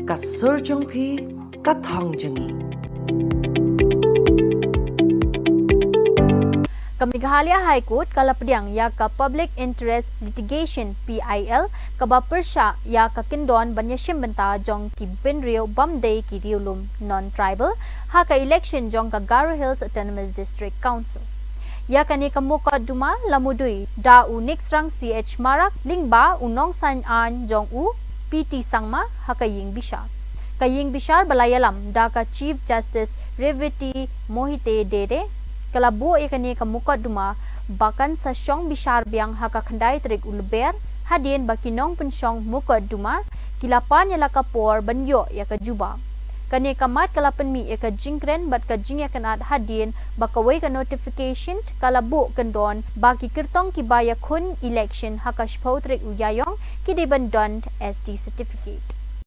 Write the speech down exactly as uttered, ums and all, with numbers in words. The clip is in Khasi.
Ka sur jong phi, ka thong jong ngi. Ka Meghalaya High Court ka la pdiang ïa ka Public Interest Litigation, P I L, kaba pyrshah ïa ka kyndon ban ïashim bynta jong ki bynriew bym dei ki riewlum, non-tribal, ha ka election jong ka Garo Hills Autonomous District Council. Ïa kane ka mukotduma la mudui da u Niksrang C H Marak lyngba u nongsaiñ aiñ jong u P T Sangma ha ka ïing bishar. Ka ïing bishar ba la ïalam da ka Chief Justice Revati Mohite Dede ka la buh ïa kane ka mukotduma ba kan sa shong bishar biang ha ka khyndai tarik u Lber, hadien ba ki nongpynshong mukotduma ki la pan ïa la ka por ban ïoh ïa ka jubab. Kane ka mat ka la pynmih ïa ka jingkren bad ka jingïakynad hadien ba kawei ka notification ka la buh kyndon ba ki kyrtong kiba ïakhun election ha ka shiphew tarik u Ïaïong ki dei ban don S T certificate.